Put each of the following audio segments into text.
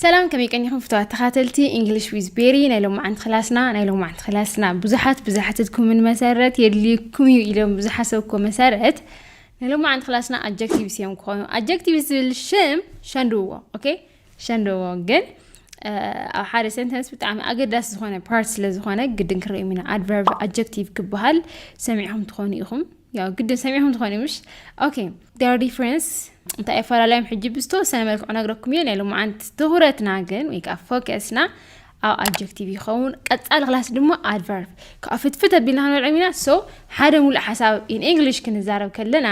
ሰላም፣ ከመይ ቀኒኹም ፍቱዋት ተኻተልቲ English with Berry? ናይ ሎማዓንቲ ክላስና ናይ ሎማዓንቲ ክላስና ብዙሓት ብዝሓተትኩምን መሰረት የድልየኩም እዩ ኢሎም ብዝሓሰብኩ መሰረት ናይ ሎማዓንቲ ክላስና adjectives እዮም ክኾኑ። Adjectives ዝብል ሽም ሸንድዎ። Okay? ሸንድዎ ግን ኣብ ሓደ sentence ብጣዕሚ ኣገዳሲ ዝኾነ part ስለ ዝኾነ ግድን ክርእዮም ኢና። Adverb adjective ክበሃል ሰሚዕኹም ትኾኑ ኢኹም። ያው ግድን ሰሚዕኹም ትኾኑ ምሽ? Okay, their difference እንታይ ኣፈላለዮም ሕጂ ብዝተወሰነ መልክዑ ነግረኩም እየ። ናይ ሎማዓንቲ ትኹረትና ግን ወይ ከዓ focus ና ኣብ adjective ይኸውን። ቀፃሊ ክላስ ድማ adverb ከዓ ፍትፍት ኣቢልና ክንበልዖም ኢና። So ሓደ ሙሉእ ሓሳብ in English ክንዛረብ ከለና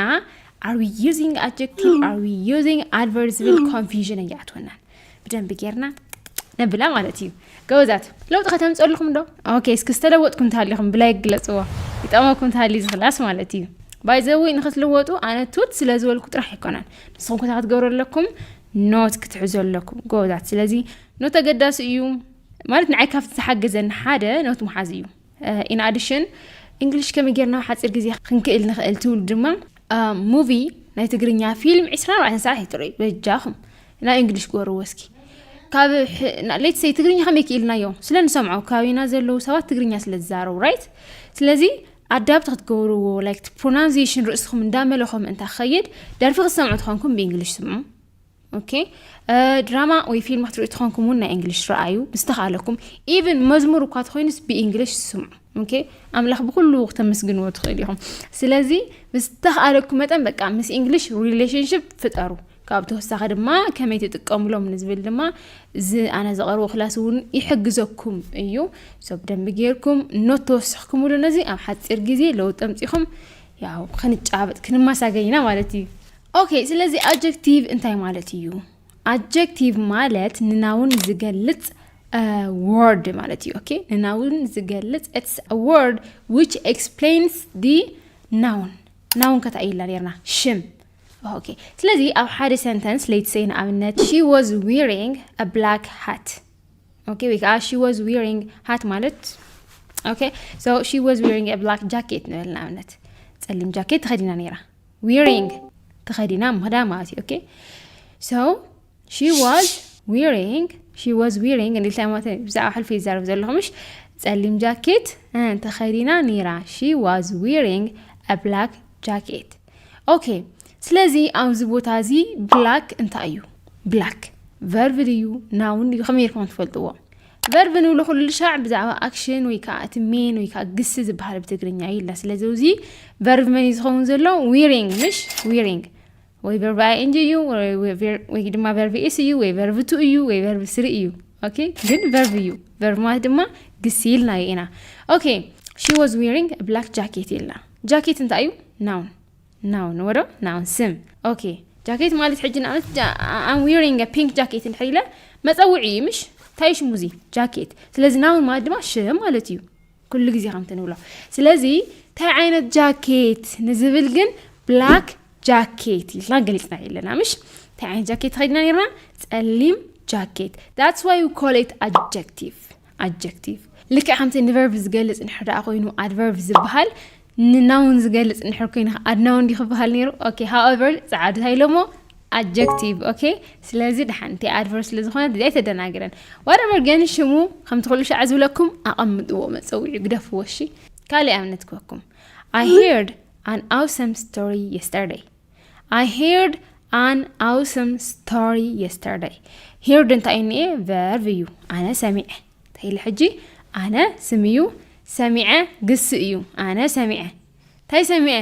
are we using adjective, are we using adverb ዝብል confusion ኣይኣትወናን። ብደንብ ጌርና ነብላ ማለት እዩ። ጎበዛት፣ ለውጢ ከተምፀልኩም ዶ? Okay, እስኪ ዝተለወጥኩም እንተሃሊኹም ብላይ ግለፅዎ። ይጠቕመኩም እንተሃልዩ እዚ ክላስ ማለት እዩ። By the way ንክትልወጡ ኣነ ቱት ስለ ዝበልኩ ጥራሕ ኣይኮነን፣ ንስኹም ከታ ክትገብሩ ኣለኩም፣ note ክትሕዙ ኣለኩም። ጎበዛት፣ ስለዚ note ኣገዳሲ እዩ። ማለት ንዓይ ካብቲ ዝሓገዘኒ ሓደ note ምሓዝ እዩ። In addition English ከመይ ጌርና ሓፂር ግዜ ክንክእል ንኽእል ትብሉ ድማ movie ናይ ትግርኛ ፊልም ዕስራን ኣርባዕተን ሰዓት ኣይትርእዩ በጃኹም። ናይ English ግበርዎ እስኪ። ካብ let's say ትግርኛ ከመይ ክኢልናዮ ስለ ንሰምዖ፣ ከባቢና ዘለዉ ሰባት ትግርኛ ስለ ዝዛረቡ፣ right? ስለዚ adapt ክትገብርዎ፣ like pronunciation ርእስኹም እንዳመለኾም እንታ ክኸይድ፣ ደርፊ ክትሰምዑ ትኾንኩም ብ English ስምዑ። Okay? ድራማ ወይ ፊልም ክትርእዩ ትኾንኩም እውን ናይ English ረኣዩ ብዝተኻለኩም። Even መዝሙር እኳ ተኾይኑስ ብ English ስምዑ። Okay? ኣምላኽ ብኩሉ ክተመስግንዎ ትኽእል ኢኹም። ስለዚ ብዝተኻለኩም መጠን በቃ ምስ English relationship ፍጠሩ። ካብ ተወሳኺ ድማ ከመይ ትጥቀሙሎም ንዝብል ድማ እዚ ኣነ ዘቐርቦ ክላስ እውን ይሕግዘኩም እዩ። So ብደንቢ ጌርኩም note ተወስኽኩምሉ ነዚ ኣብ ሓፂር ግዜ ለውጢ ኣምፂኹም ያው ክንጫበጥ ክንመሳገን ኢና ማለት እዩ። Okay, ስለዚ adjective እንታይ ማለት እዩ? Adjective ማለት ን noun ዝገልፅ word ማለት እዩ። Okay? ን noun ዝገልፅ it's a word which explains the noun. Noun ከታይ ኢልና ኔርና ሽም። Okay, ስለዚ ኣብ ሓደ sentence let's say ንኣብነት she was wearing a black hat። Okay? ወይ ከዓ she was wearing hat ማለት okay, so she was wearing a black jacket ንበል ንኣብነት፣ ፀሊም ጃኬት ተኸዲና ነይራ። Wearing ተኸዲና ምኽዳን ማለት እዩ። Okay? So she was wearing, she was wearing እንዲልታይ ማለት ብዛዕባ ሕልፊ ይዛረብ ዘለኹ ምሽ? ፀሊም ጃኬት ተኸዲና ነይራ። She was wearing a black jacket። Okay, ስለዚ ኣብዚ ቦታ እዚ black እንታይ እዩ? Black verb ድዩ noun ድዩ ከመይ ጌርኩም ትፈልጥዎ? Verb ንብሎ ኩሉ ሻዕ ብዛዕባ action ወይ ከዓ እቲ main ወይ ከዓ ግሲ ዝበሃል ብትግርኛ እዩ ኢልና። ስለዚ እዚ verb መን እዩ ዝኸውን ዘሎ? Wearing ምሽ? Wearing ወይ verb ing እዩ ወይ ድማ verb is እዩ ወይ verb to እዩ ወይ verb three እዩ። Okay? ግን verb እዩ። Verb ማለት ድማ ግሲ ኢልናዮ ኢና። Okay, she was wearing a black jacket ኢልና። Jacket እንታይ እዩ? Noun። Noun ወዶ noun ስም። Okay, jacket ማለት ሕጂ ንኣብነት I'm wearing a pink jacket እንድሕር ኢለ መፀውዒ እዩ ምሽ? እንታይ ሽሙ እዚ? Jacket። ስለዚ noun ማለት ድማ ሽም ማለት እዩ። ኩሉ ግዜ ከምቲ ንብሎ። ስለዚ እንታይ ዓይነት ጃኬት ንዝብል ግን black jacket ኢልና ገሊፅና ኣለና ምሽ? እንታይ ዓይነት ጃኬት ተኸዲና ኔርና? ፀሊም ጃኬት። That's why we call it adjective. Adjective ልክዕ ከምቲ ን verb ዝገልፅ እንድሕር ደኣ ኮይኑ adverb ዝበሃል ን noun ዝገልፅ እንድሕር ኮይኑ ኣድ noun ድዩ ክበሃል ነይሩ? Okay, however ፃዓዱ እንታይ ኢሎሞ adjective። Okay? ስለዚ ደሓን እቲ adverb ስለ ዝኾነ እዚ ኣይተደናግረን። Whatever ግን ሽሙ ከምቲ ኩሉ ሻዕ ዝብለኩም ኣቐምጥዎ፣ መፀውዒ ግደፍዎ። እሺ? ካልእ ኣብነት ክበኩም። I heard an awesome story yesterday. I heard an awesome story yesterday. Heard እንታይ እዩ እኒኤ? Verb እዩ። ኣነ ሰሚዐ። እንታይ ኢለ ሕጂ? ኣነ ስም እዩ። ሰሚዐ ግስ እዩ። ኣነ ሰሚዐ። እንታይ ሰሚዐ?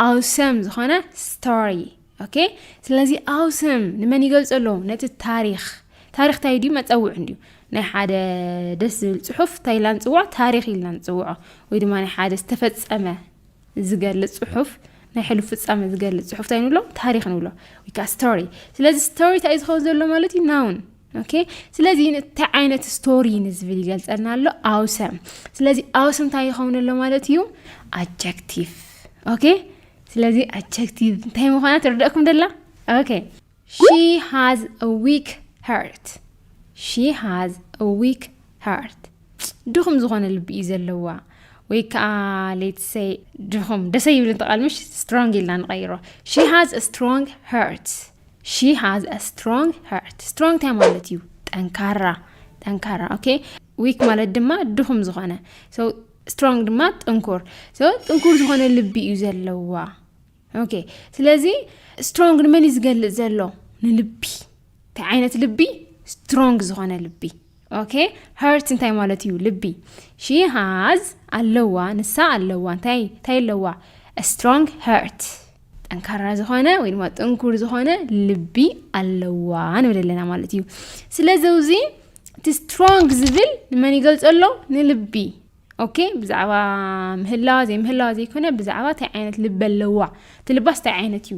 Awesome ዝኾነ story። Okay? ስለዚ awesome ንመን ይገልፀሎ? ነቲ ታሪኽ። ታሪኽ እንታይ ድዩ? መፀውዒ እንድዩ። ናይ ሓደ ደስ ዝብል ፅሑፍ እንታይ ኢልና ንፅውዖ? ታሪኽ ኢልና ንፅውዖ። ወይ ድማ ናይ ሓደ ዝተፈፀመ ዝገልፅ ፅሑፍ፣ ናይ ሕሉፍ ፍፃመ ዝገልፅ ፅሑፍ እንታይ ንብሎ? ታሪኽ ንብሎ። ወይ ከዓ story። ስለዚ story እንታይ እዩ ዝኸውን ዘሎ ማለት እዩ? Noun። Okay? ስለዚ እንታይ ዓይነት story ንዝብል ይገልፀልና ኣሎ? Awesome። ስለዚ awesome እንታይ ይኸውን ኣሎ ማለት እዩ? Adjective። Okay? ስለዚ adjective እንታይ ምዃና ትርደእኩም ደላ? Okay. She has a weak heart. She has a weak heart. ድኹም ዝኾነ ልቢ እዩ ዘለዋ። ወይ ከዓ let's say ድኹም ደሰ ይብል እንተቓል ምሽ? Strong ኢልና ንቐይሮ። She has a strong heart. She has a strong heart. Strong እንታይ ማለት እዩ? ጠንካራ፣ ጠንካራ። Okay፣ weak ማለት ድማ ድኹም ዝኾነ። So strong ድማ ጥንኩር። So ጥንኩር ዝኾነ ልቢ እዩ ዘለዋ። Okay፣ ስለዚ strong ንመን እዩ ዝገልጽ ዘሎ? ንልቢ። እንታይ ዓይነት ልቢ? Strong ዝኾነ ልቢ። Okay፣ heart እንታይ ማለት እዩ? ልቢ። She has፣ ኣለዋ፣ ንሳ ኣለዋ። እንታይ እንታይ ኣለዋ? A strong heart፣ ጠንካራ ዝኾነ ወይ ድማ ጥንኩር ዝኾነ ልቢ ኣለዋ ንብል ኣለና ማለት እዩ። ስለዚ እዚ እቲ strong ዝብል ንመን ይገልጸ ኣሎ? ንልቢ። Okay፣ ብዛዕባ ምህላዋ ዘይምህላዋ ዘይኮነ፣ ብዛዕባ እንታይ ዓይነት ልቢ ኣለዋ፣ እቲ ልባስ እንታይ ዓይነት እዩ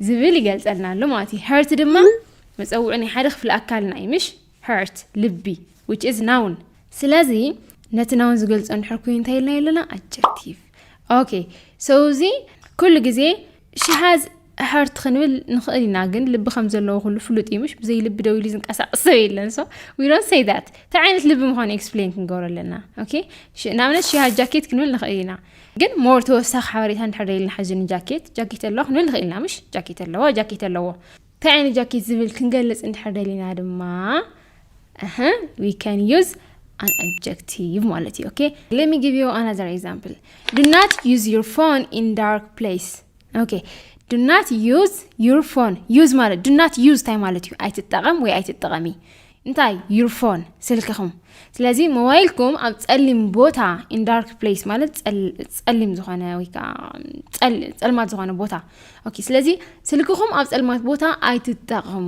ዝብል ይገልጸልና ኣሎ ማለት እዩ። Heart ድማ መጸውዒ ናይ ሓደ ክፍሊ ኣካልና እዩ፣ ምሽ? Heart፣ ልቢ፣ which is noun። ስለዚ ነቲ noun ዝገልጾ እንድሕር ኮይኑ እንታይ ኢልና ኣለና? Adjective። Okay፣ so እዚ ኩሉ ግዜ she has heart ክንብል ንኽእል ኢና፣ ግን ልቢ ከም ዘለዎ ኩሉ ፍሉጥ እዩ፣ ምሽ? ብዘይ ልቢ ደው ኢሉ ዝንቀሳቐስ ሰብ የለን። So we don't say that። እንታይ ዓይነት ልቢ ምዃኑ explain ክንገብሮ ኣለና። Okay፣ ሽ-፣ ንኣብነት she has jacket ክንብል ንኽእል ኢና፣ ግን more ተወሳኺ ሓበሬታ እንድሕር ደሊና፣ ሕዚ ንጃኬት፣ ጃኬት ኣለዋ ክንብል ንኽእል ኢና፣ ምሽ? ጃኬት ኣለዋ፣ ጃኬት ኣለዎ። እንታይ ዓይነት ጃኬት ዝብል ክንገልጽ እንድሕር ደሊና ድማ፣ እህ፣ we can use an adjective ማለት እዩ። Okay፣ let me give you another example. Do not use your phone in dark place. Okay፣ do not use your phone። Use ማለት፣ do not use እንታይ ማለት እዩ? ኣይትጠቐም ወይ ኣይትጠቐሚ። እንታይ? Your phone፣ ስልክኹም። ስለዚ ሞባይልኩም ኣብ ጸሊም ቦታ፣ in dark place ማለት ጸል-፣ ጸሊም ዝኾነ ወይ ከዓ ጸል-፣ ጸልማት ዝኾነ ቦታ። Okay፣ ስለዚ ስልክኹም ኣብ ጸልማት ቦታ ኣይትጠቐሙ።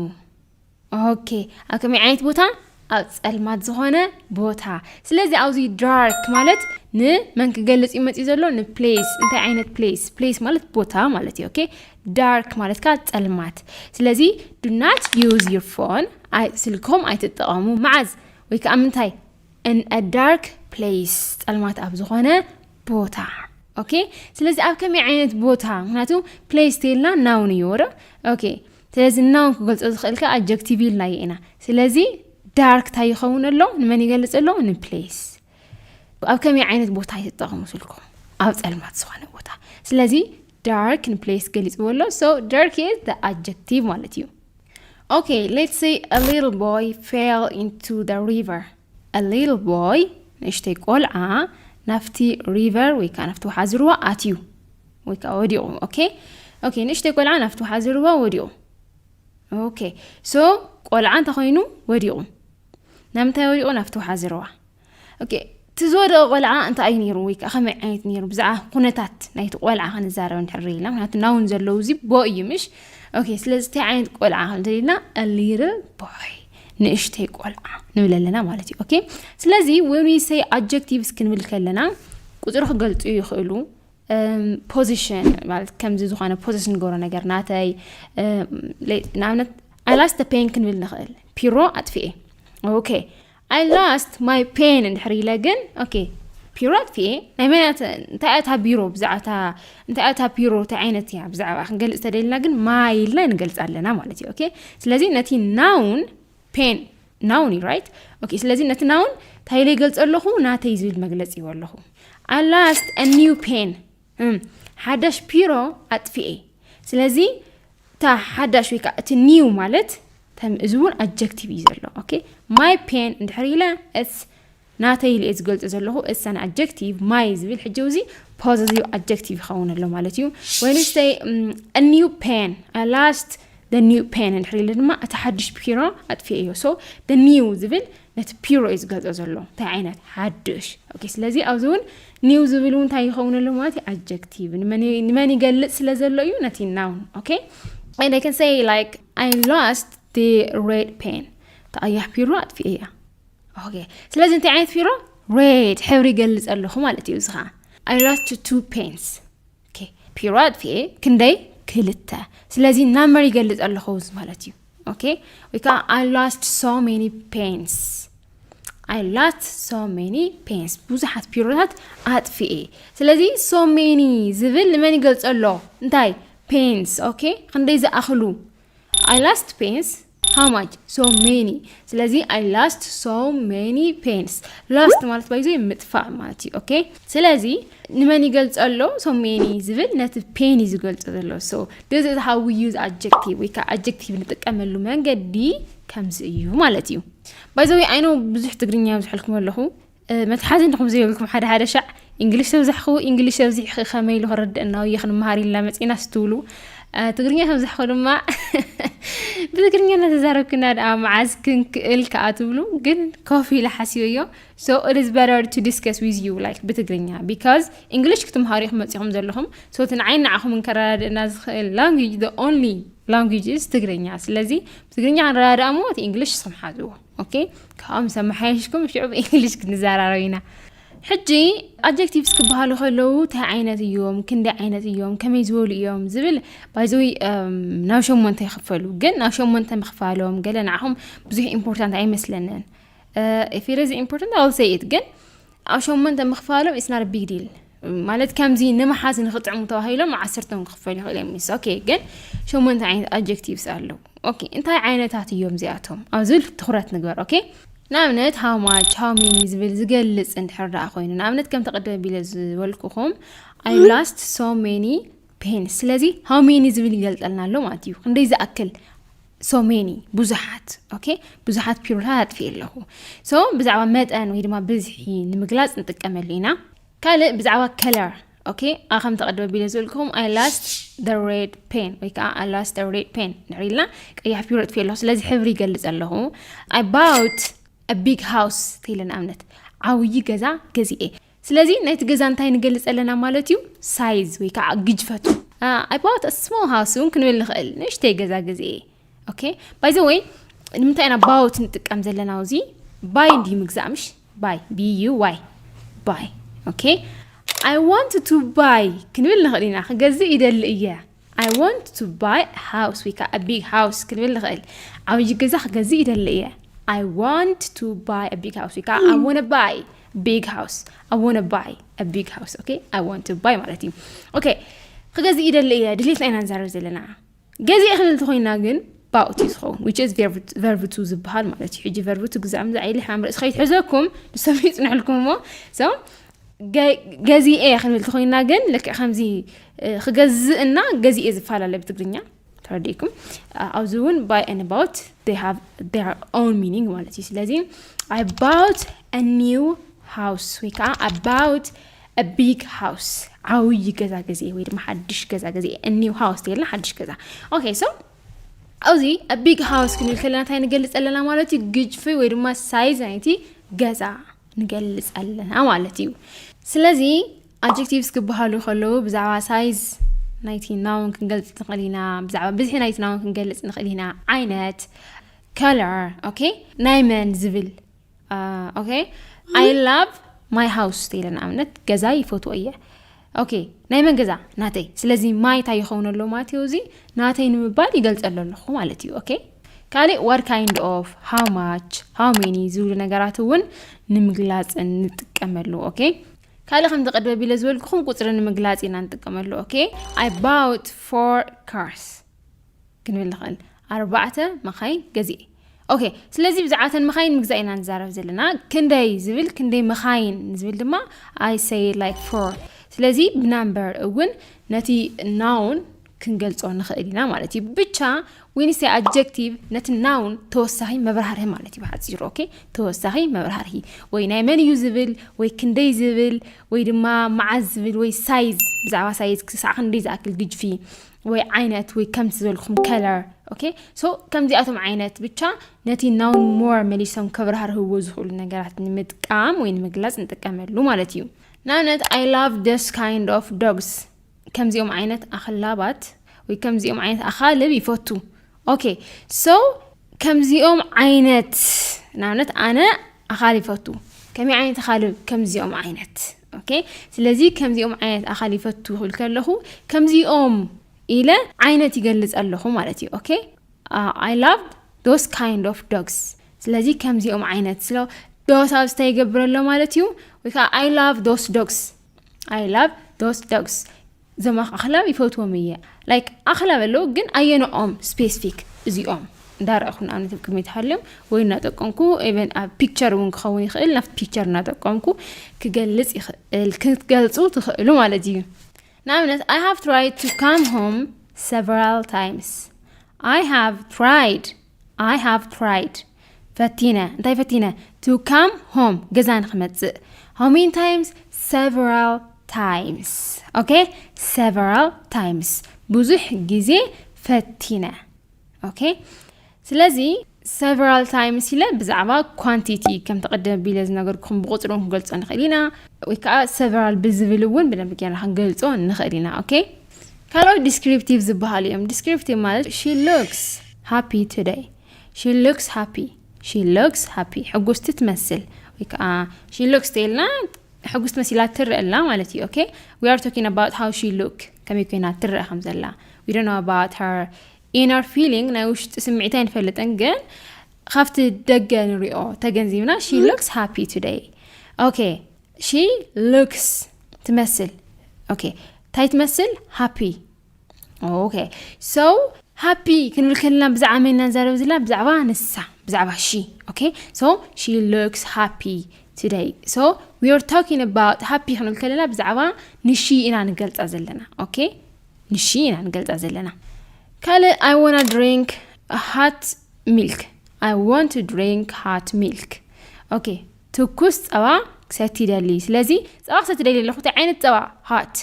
Okay፣ ኣብ ከመይ ዓይነት ቦታ? ኣብ ጸልማት ዝኾነ ቦታ። ስለዚ ኣብዚ dark ማለት ንመን ክገልጽ እዩ መጺኡ ዘሎ? ንplace። እንታይ ዓይነት place? Place ማለት ቦታ ማለት እዩ። Okay፣ dark ማለት ከኣ ጸልማት። ስለዚ do not use your phone፣ ኣይ-፣ ስልክኹም ኣይትጠቐሙ። መዓዝ? ወይ ከኣ ምንታይ? In a dark place፣ ጸልማት ኣብ ዝኾነ ቦታ። Okay፣ ስለዚ ኣብ ከመይ ዓይነት ቦታ? ምክንያቱ place ተይልና noun እዩ ወረ። Okay፣ ስለዚ noun ክገልጾ ዝኽእል ከኣ adjective ኢልናዮ ኢና። ስለዚ dark እንታይ ይኸውን ኣሎ? ንመን ይገልጽ ኣሎ? ንplace። ኣብ ከመይ ዓይነት ቦታ ይትጠቐሙ ስልኩም? ኣብ ጸልማት ዝኾነ ቦታ። ስለዚ dark ንplace ገሊጽዎ ኣሎ። So dark is the adjective ማለት እዩ። Okay, let's say a little boy fell into the river. A little boy፣ ንእሽተይ ቆልዓ፣ ናብቲ river ወይ ከዓ ናብቲ ወሓዚ ሩባ ኣትዩ ወይ ከዓ ወዲቑ። Okay፣ okay፣ ንእሽተይ ቆልዓ ናብቲ ወሓዚ ሩባ ወዲቑ። Okay፣ so ቆልዓ እንታይ ኮይኑ ወዲቑ? ናብ ምንታይ ወዲቑ? ናብቲ ወሓዚ ሩባ። Okay፣ እቲ ዝወደቐ ቆልዓ እንታይ እዩ ነይሩ ወይ ከዓ ከመይ ዓይነት ነይሩ? ብዛዕባ ኩነታት ናይቲ ቆልዓ ክንዛረብ እንድሕር ኢልና፣ ምክንያቱ noun ዘለዎ እዚ boy እዩ፣ ምሽ? Okay፣ ስለዚ እንታይ ዓይነት ቆልዓ ክንደሊና? A little boy፣ ንእሽተይ ቆልዓ ንብል ኣለና ማለት እዩ። Okay፣ ስለዚ when we say adjectives ክንብል ከለና ቁጽሪ ክገልጹ ይኽእሉ። እም፣ position ማለት ከምዚ ዝኾነ possess ንገብሮ ነገር ናተይ፣ እም፣ ለ-፣ ንኣብነት I lost the pen ክንብል ንኽእል። ፒሮ ኣጥፊኤ። Okay፣ I lost my pen እንድሕር ኢለ ግን፣ okay፣ ፒሮ ኣጥፊኤ። ናይ መን እያ እተ-፣ እንታይ እያ እታ ቢሮ ብዛዕባ እታ፣ እንታይ እያ እታ ቢሮ፣ እንታይ ዓይነት እያ ብዛዕባ ክንገልጽ ተደሊና ግን my ኢልና ንገልጽ ኣለና ማለት እዩ። Okay፣ ስለዚ ነቲ noun፣ pen፣ noun እዩ፣ right? Okay፣ ስለዚ ነቲ noun እንታይ ኢለ ይገልጾ ኣለኹ? ናተይ ዝብል መግለጺ ይወ ኣለኹ። I lost a new pen። እም፣ ሓዳሽ ፒሮ ኣጥፊኤ። ስለዚ እታ ሓዳሽ ወይ ከዓ እቲ new ማለት ተም-፣ እዚ እውን adjective እዩ ዘሎ። Okay፣ my pen እንድሕር ኢለ፣ it's ናተይ ኢለ እየ ዝገልጾ ዘለኹ። It's an adjective። My ዝብል ሕጂ እዚ possessive adjective ይኸውን ኣሎ ማለት እዩ። When you say, እም፣ a new pen፣ I lost the new pen እንድሕር ኢለ ድማ እቲ ሓድሽ ፒሮ ኣጥፊኤዮ። So the new ዝብል ነቲ ፒሮ እዩ ዝገልጾ ዘሎ፣ እንታይ ዓይነት ሓድሽ። Okay፣ ስለዚ ኣብዚ እውን new ዝብል እውን እንታይ ይኸውን ኣሎ ማለት እዩ? Adjective። ንመን ይ-፣ ንመን ይገልጽ ስለ ዘሎ እዩ? ነቲ noun። Okay፣ and I can say like, I lost the red pen። እቲ ቀያሕ ፒሮ ኣጥፊኤያ። Okay፣ ስለዚ እንታይ ዓይነት ፒሮ? Red ሕብሪ ይገልጽ ኣለኹ ማለት እዩ። እዚ ኸዓ I lost two pens። Okay፣ ፒሮ ኣጥፊኤ። ክንደይ? ክልተ። ስለዚ number ይገልጽ ኣለኹ እዚ ማለት እዩ። Okay፣ ወይ ከዓ I lost so many pens። I lost so many pens። ብዙሓት ፒሮታት ኣጥፊኤ። ስለዚ so many ዝብል ንመን ይገልጽ ኣሎ? እንታይ? Pens። Okay፣ ክንደይ ዝኣኽሉ? I lost pens። How much? So many። ስለዚ I lost so many pens። Lost ማለት ባይዞ ምጥፋእ ማለት እዩ። Okay፣ ስለዚ ንመን ይገልጽ ኣሎ? So many ዝብል ነቲ pen እዩ ዝገልጽ ዘሎ። So this is how we use adjective፣ ወይ ከዓ adjective ንጥቀመሉ መንገዲ ከምዚ እዩ ማለት እዩ። By the way, I know ብዙሕ ትግርኛ ይብዝሐልኩም ኣለኹ። መትሓዚ እንዲኹም ዘይብልኩም ሓደ ሓደ ሻዕ እንግሊሽ ተብዛሕኹ፣ እንግሊሽ ተብዚሕ ከመይ ኢሉ ክረድእና ውየ ክንመሃር ኢልና መፂና ስትብሉ፣ ትግርኛ ተብዛሕኹ ድማ ብትግርኛ እናተዛረብክና ደኣ መዓዝ ክንክእል ከኣ ትብሉ። ግን ኮፍ ኢለ ሓሲበዮ። So it is better to discuss with you like ብትግርኛ, because English ክትምሃሩ ኢኹም መፂኹም ዘለኹም። So እቲ ንዓይ ንዓኹም እንከረዳድእና ዝኽእል language, the only language is ትግርኛ። ስለዚ ብትግርኛ ክንረዳድኣ እሞ እቲ English ንስኹም ሓዝዎ። Okay? ካብኦም ምስ ኣመሓየሽኩም ሽዑ ብእንግሊሽ ክንዘራረብ ኢና። ሕጂ adjectives ክበሃሉ ከለዉ እንታይ ዓይነት እዮም፣ ክንደይ ዓይነት እዮም፣ ከመይ ዝበሉ እዮም ዝብል፣ by the way, ናብ ሸሞንተ ይኽፈሉ። ግን ናብ ሸሞንተ ምኽፋሎም ገለ ንዓኹም ብዙሕ important ኣይመስለንን። If it is important, I'll say it. ግን ኣብ ሸሞንተ ምኽፋሎም is not a big deal። ማለት ከምዚ ንምሓዝ ንኽጥዕሙ ተባሂሎም ዓሰርተ ክኽፈሉ ይኽእሉ እዮም። It's okay። ግን ሸሞንተ ዓይነት adjectives ኣለዉ። Okay፣ እንታይ ዓይነታት እዮም እዚኣቶም? ኣብዚ ትኹረት ንግበር። Okay፣ ንኣብነት how much፣ how many ዝብል ዝገልጽ እንድሕር ደኣ ኮይኑ፣ ንኣብነት ከም ተቐደመ ቢለ ዝበልኩኹም I lost so many pens። ስለዚ how many ዝብል ይገልጸልና ኣሎ ማለት እዩ። ክንደይ ዝኣክል? So many፣ ብዙሓት። Okay፣ ብዙሓት ፒሮታት ኣጥፊኤ ኣለኹ። So ብዛዕባ መጠን ወይ ድማ ብዝሒ ንምግላጽ ንጥቀመሉ ኢና። ካልእ ብዛዕባ color። Okay፣ ኣ ከም ተቐደመ ቢለ ዝበልኩኹም I lost the red pen ወይ ከዓ I lost the red pen ንዕሪ ኢልና ቀያሕ ፒሮ ኣጥፊኤ ኣለኹ። ስለዚ ሕብሪ ይገልጽ ኣለኹ። I bought a big house ተይለ ንኣብነት ዓብዪ ገዛ ገዚኤ። ስለዚ ናይቲ ገዛ እንታይ ንገልጽ ኣለና ማለት እዩ? Size ወይ ከዓ ግጅፈቱ። I bought a small house እውን ክንብል ንኽእል፣ ንእሽተይ ገዛ ገዚኤ። Okay፣ by the way ንምንታይ ኢና bought ንጥቀም ዘለና? እዚ buy እንዲ ምግዛእ ምሽ? Buy፣ B U Y፣ buy። Okay፣ I want to buy ክንብል ንኽእል ኢና። ክገዝእ ይደሊ እየ። I want to buy a house ወይ ከዓ a big house ክንብል ንኽእል። ዓብዪ ገዛ ክገዝእ ይደሊ እየ። I want to buy a big house ወይ ከዓ I want to buy big house። I want to buy a big house። Okay፣ I want to buy ማለት እዩ። Okay፣ ክገዝእ ይደሊ እየ፣ ድሌትና ኢና ንዛረብ ዘለና። ገዚኤ ክንብል ተኾይና ግን bought እዩ ዝኸውን፣ which is verb to ዝበሃል ማለት እዩ። ሕጂ verb to ግዛእ ምዛእ ኢለ ሓምረ እስኸ ይትሕዘኩም፣ ንሶም ይጽንሕልኩም እሞ። So ገዚኤ ክንብል ተኾይና ግን ልክዕ ከምዚ ክገዝእና ገዚኤ ዝፈላለ ብትግርኛ ተረዲእኩም። ኣብዚ እውን buy and bought they have their own meaning ማለት እዩ። ስለዚ I bought a new house ወይ ከዓ I bought a big house፣ ዓብዪ ገዛ ገዚኤ ወይ ድማ ሓድሽ ገዛ ገዚኤ። A new house ተይልና ሓድሽ ገዛ። Okay፣ so ኣብዚ a big house ክንብል ከለና እንታይ ንገልጽ ኣለና ማለት እዩ? ግጅፊ ወይ ድማ size ናይቲ ገዛ ንገልጽ ኣለና ማለት እዩ። ስለዚ adjectives ክበሃሉ ከለዉ ብዛዕባ size ናይቲ noun ክንገልጽ ንኽእል ኢና፣ ብዛዕባ ብዝሒ ናይቲ noun ክንገልጽ ንኽእል ኢና፣ ዓይነት፣ color። Okay፣ ናይ መን ዝብል። Okay፣ I love my house ተይለ ንኣብነት ገዛይ ይፈትዎ እየ። Okay፣ ናይ መን ገዛ? ናተይ። ስለዚ my እንታይ ይኸውን ኣሎ ማለት እዩ? እዚ ናተይ ንምባል ይገልጸሉ ኣለኹ ማለት እዩ። Okay፣ ካልእ what kind of፣ how much፣ how many ዝብሉ ነገራት እውን ንምግላጽ ንጥቀመሉ። Okay፣ ካልእ ከም ተቐደመ ቢለ ዝበልኩኹም ቁጽሪ ንምግላጽ ኢና ንጥቀመሉ። Okay፣ I bought four cars ክንብል ንኽእል። ኣርባዕተ መኻይን ገዚኤ። Okay፣ ስለዚ ብዛዕባ እተን መኻይን ምግዛእ ኢና ንዛረብ ዘለና። ክንደይ ዝብል፣ ክንደይ መኻይን ዝብል ድማ I say like four። ስለዚ ብናምበር እውን ነቲ noun ክንገልጾ ንኽእል ኢና ማለት እዩ። ብቻ when we say adjective ነቲ noun ተወሳኺ መብራህርሂ ማለት እዩ ብሓጺሩ። Okay፣ ተወሳኺ መብራህርሂ ወይ ናይ መን እዩ ዝብል ወይ ክንደይ ዝብል ወይ ድማ መዓዝ ዝብል ወይ size፣ ብዛዕባ size ክሳዕ ክንደይ ዝኣክል ግጅፊ ወይ ዓይነት ወይ ከምቲ ዝበልኩም color። Okay፣ so ከምዚኣቶም ዓይነት ብቻ ነቲ noun more መሊሶም ከብራህርህዎ ዝኽእሉ ነገራት ንምጥቃም ወይ ንምግላጽ ንጥቀመሉ ማለት እዩ። ንኣብነት I love those kind of dogs፣ ከምዚኦም ዓይነት ኣኽላባት ወይ ከምዚኦም ዓይነት ኣኻልብ ይፈቱ። Okay፣ so ከምዚኦም ዓይነት፣ ንኣብነት ኣነ ኣኻልብ ይፈቱ። ከመይ ዓይነት ኣኻልብ? ከምዚኦም ዓይነት። Okay፣ ስለዚ ከምዚኦም ዓይነት ኣኻልብ ይፈቱ ክብል ከለኹ ከምዚኦም ኢለ ዓይነት ይገልጽ ኣለኹ ማለት እዩ። Okay፣ I love those kind of dogs። ስለዚ ከምዚኦም ዓይነት ስለ those ኣብዚ እንታይ ይገብር ኣሎ ማለት እዩ? ወይ ከዓ I love those dogs፣ I love those dogs፣ እዞም ኣኽላብ ይፈትዎም እየ። Like ኣኽላብ ኣለዉ፣ ግን ኣየንኦም specific እዚኦም እንዳረእኹ ንኣብነት ኣብ ቅድሚት ሃልዮም ወይ እናጠቀምኩ፣ even ኣብ picture እውን ክኸውን ይኽእል፣ ናብቲ picture እናጠቀምኩ ክገልጽ ይኽእል፣ ክትገልጹ ትኽእሉ ማለት እዩ። ንኣብነት I have tried to come home several times። I have tried፣ I have tried ፈቲነ እንታይ ፈቲነ to come home ገዛ ንክመፅእ how many times several times okay several times ብዙሕ ግዜ ፈቲነ okay ስለዚ several times ኢለ ብዛዕባ quantity ከም ተቐደመ ቢለ ዝነገርኩም ብቁፅሪ ክገልፆ ንኽእል ኢና ወይ ከዓ several ብዝብል እውን ብደንብ ጌርና ክንገልፆ ንኽእል ኢና okay ካልኦት descriptive ዝበሃሉ እዮም descriptive ማለት she looks happy today she looks happy she looks happy ሕጉስቲ ትመስል ወይ ከዓ she looks ተልና ሕጉስቲ መሲላ ትረአ ኣላ ማለት እዩ okay we are talking about how she look ከመይ ኮይና ትረአ ከም ዘላ we don't know about her inner feeling ናይ ውሽጢ ስምዒት ኣይንፈልጥን ግን ካብቲ ደገ ንሪኦ ተገንዚብና she looks happy today okay she looks ትመስል okay እንታይ ትመስል happy okay so happy ክንብል ከለና ብዛዕባ መን ኢና ንዛረብ ዘለና ብዛዕባ ንሳ ብዛዕባ she okay so she looks happy today so we are talking about happy ክንብል ከለና ብዛዕባ ንሺ ኢና ንገልፃ ዘለና okay ንሺ ኢና ንገልፃ ዘለና ካልእ I wanna drink hot milk I want to drink hot milk okay ትኩስ ፀባ ክሰቲ ይደሊ ስለዚ ፀባ ክሰቲ ደሊ ኣለኹ እንታይ ዓይነት ፀባ hot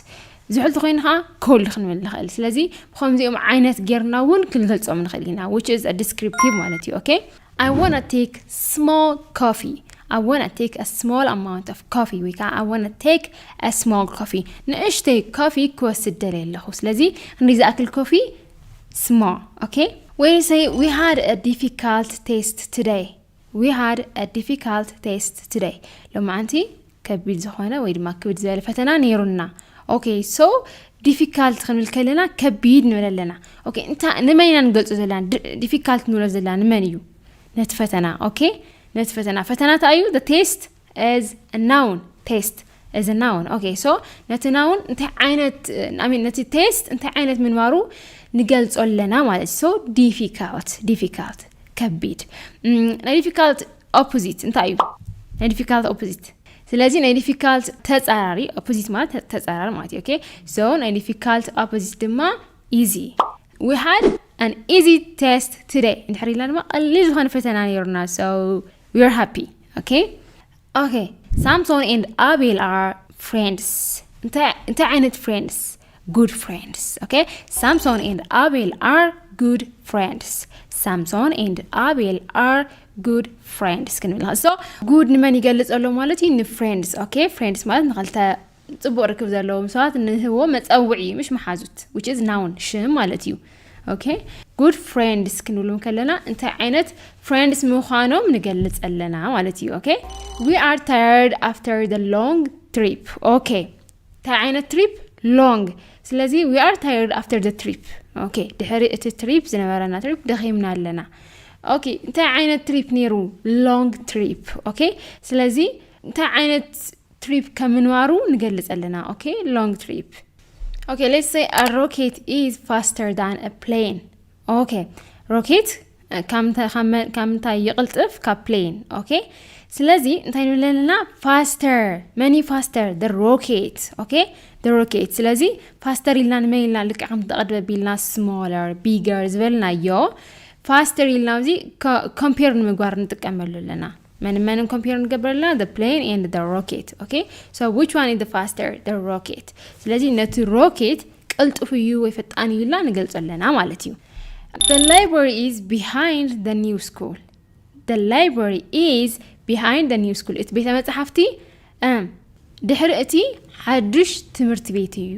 ዝሕል ተኮይኑ ከዓ cold ክንብል ንኽእል ስለዚ ብከምዚኦም ዓይነት ጌርና እውን ክንገልፆም ንኽእል ኢና which is descriptive ማለት እዩ okay I wanna take small coffee I wanna take a small amount of coffee ወይ ከዓ I wanna take a small coffee ንእሽተይ coffee ክወስድ ደሊ ኣለኹ ስለዚ ክንዲ ዝኣክል coffee small okay when you say we had a difficult test today we had a difficult test today ሎማዓንቲ ከቢድ ዝኾነ ወይ ድማ ክብድ ዝበለ ፈተና ነይሩና okay so difficult ክንብል ከለና ከቢድ ንብል ኣለና okay እንታ ንመን ኢና ንገልፆ ዘለና difficult ንብሎ ዘለና ንመን እዩ ነቲ ፈተና okay ነቲ ፈተና ፈተና እንታይ እዩ the test is a noun test is a noun okay so ነቲ noun እንታይ ዓይነት I mean ነቲ test እንታይ ዓይነት ምንባሩ ንገልፆ ኣለና ማለት so difficult difficult ከቢድ ናይ difficult opposite እንታይ እዩ ናይ difficult opposite ስለዚ ናይ difficult ተፃራሪ opposite ማለት ተፃራሪ ማለት እዩ okay so ናይ difficult opposite ድማ easy we had an easy test today እንድሕር ኢልና ድማ ቀሊል ዝኾነ ፈተና ነይሩና so we are happy okay okay Samson and Abel are friends እንታይ ዓይነት friends good friends okay Samson and Abel are good friends Samson and Abel are good friends ክንብል so good ንመን ይገልፅ ኣሎ ማለት እዩ ን friends okay friends ማለት ንክልተ ፅቡቅ ርክብ ዘለዎም ሰባት ንህቦ መፀውዒ እዩ ምሽ መሓዙት which is noun ሽም ማለት እዩ okay good friends ክንብሎም ከለና እንታይ ዓይነት friends ምዃኖም ንገልፅ ኣለና ማለት እዩ okay we are tired after the long trip okay እንታይ ዓይነት trip long ስለዚ we are tired after the trip okay ድሕሪ እቲ trip ዝነበረና trip ደኺምና ኣለና okay እንታይ ዓይነት trip ነይሩ long trip okay ስለዚ እንታይ ዓይነት trip ከም ምንባሩ ንገልፅ ኣለና okay long trip okay let's say a rocket is faster than a plane okay rocket ካብ ምንታይ ይቕልጥፍ ካብ plane okay ስለዚ እንታይ ንብል ኣለና faster መን እዩ faster the rocket okay the rocket ስለዚ faster ኢልና ንመን ኢልና ልክዕ ከም ተቐድበ ቢልና smaller bigger ዝበልናዮ faster ኢልና እዚ compare ንምግባር ንጥቀመሉ ኣለና መን መንን compare ንገብር ኣለና the plane and the rocket okay so which one is the faster the rocket ስለዚ ነቲ rocket ቅልጡፍ እዩ ወይ ፈጣን እዩ ኢልና ንገልጾ ኣለና ማለት እዩ the library is behind the new school the library is behind the new school እቲ ቤተ መጽሓፍቲ ድሕሪ እቲ ሓዱሽ ትምህርቲ ቤት እዩ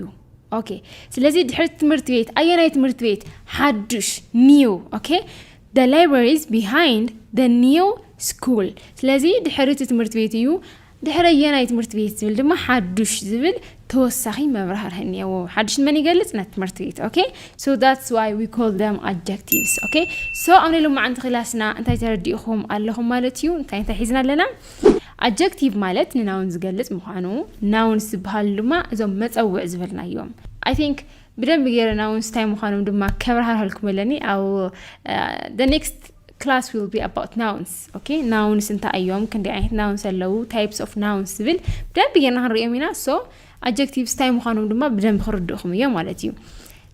okay ስለዚ ድሕሪ ትምህርቲ ቤት ኣየናይ ትምህርቲ ቤት ሓዱሽ new okay the library is behind the new school ስለዚ ድሕሪ እቲ ትምህርቲ ቤት እዩ ድሕሪ ኣየናይ ትምህርቲ ቤት ዝብል ድማ ሓዱሽ ዝብል ተወሳኺ መብራህርህ እኒአዎ ሓዱሽ ንመን ይገልፅ ነቲ ትምህርቲ ቤት okay so that's why we call them adjectives okay so ኣብ ናይ ሎማዓንቲ ክላስና እንታይ ተረዲእኹም ኣለኹም ማለት እዩ እንታይ እንታይ ሒዝና ኣለና adjective ማለት ን noun ዝገልፅ ምዃኑ nouns ዝበሃሉ ድማ እዞም መፀውዕ ዝበልናዮም I think ብደንብ ገይረ nouns እንታይ ምዃኖም ድማ ከብራህርሃልኩም ኣለኒ ኣብ the next class will be about nouns okay nouns እንታይ እዮም ክንደይ ዓይነት nouns ኣለዉ types of nouns ዝብል ብደንብ ገይርና ክንሪኦም ኢና so adjectives እንታይ ምዃኖም ድማ ብደንብ ክርድእኹም እዮም ማለት እዩ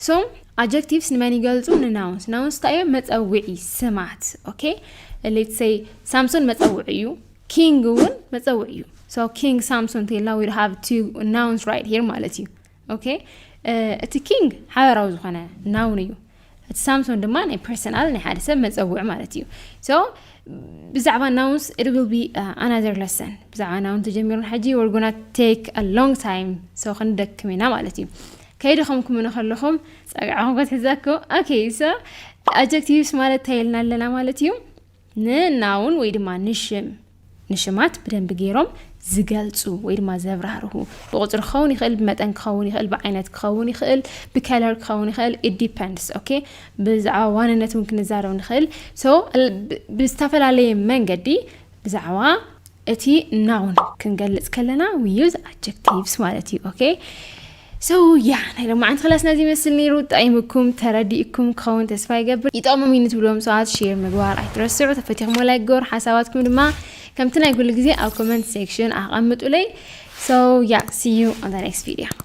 so adjectives ንመን ይገልፁ ን nouns nouns እንታይ እዮም መፀውዒ ስማት okay let's say ሳምሶን መፀውዒ እዩ፣ king እውን መፀውዒ እዩ። So king ሳምሶን እንተልና we have two nouns right here ማለት እዩ። Okay፣ እቲ king ሓበራዊ ዝኾነ noun እዩ። እቲ ሳምሶን ድማ ናይ personal ናይ ሓደ ሰብ መፀውዒ ማለት እዩ። So ብዛዕባ nouns it will be another lesson። ብዛዕባ noun ተጀሚሩን ሕጂ we're gonna take a long time። So ክንደክም ኢና ማለት እዩ። ከይደኸምኩም ንከለኹም ፀግዕኹም ክትሕዘኩም። Okay፣ so adjectives ማለት እንታይ ኢልና ኣለና ማለት እዩ? ንnoun ወይ ድማ ንሽም ንሽማት ብደንቢ ገይሮም ዝገልፁ ወይ ድማ ዘብራርሁ፣ ብቁፅሪ ክኸውን ይኽእል፣ ብመጠን ክኸውን ይኽእል፣ ብዓይነት ክኸውን ይኽእል፣ ብ colour ክኸውን ይኽእል። It depends። Okay፣ ብዛዕባ ዋንነት እውን ክንዛረብ ንኽእል። So ብዝተፈላለየ መንገዲ ብዛዕባ እቲ noun ክንገልፅ ከለና we use adjectives ማለት እዩ። Okay፣ so yeah፣ ናይ ሎማዓንቲ ክላስና እዚ ይመስል ነይሩ። ጠቒምኩም ተረዲእኩም ክኸውን ተስፋ ይገብር። ይጠቕሞም እዩ ንትብልዎም ሰባት share ምግባር ኣይትረስዑ። ተፈቲኹም like ግበሩ። ሓሳባትኩም ድማ ከምቲ ናይ ኩሉ ግዜ ኣብ comment section ኣቐምጡለይ። So yeah, see you on the next video።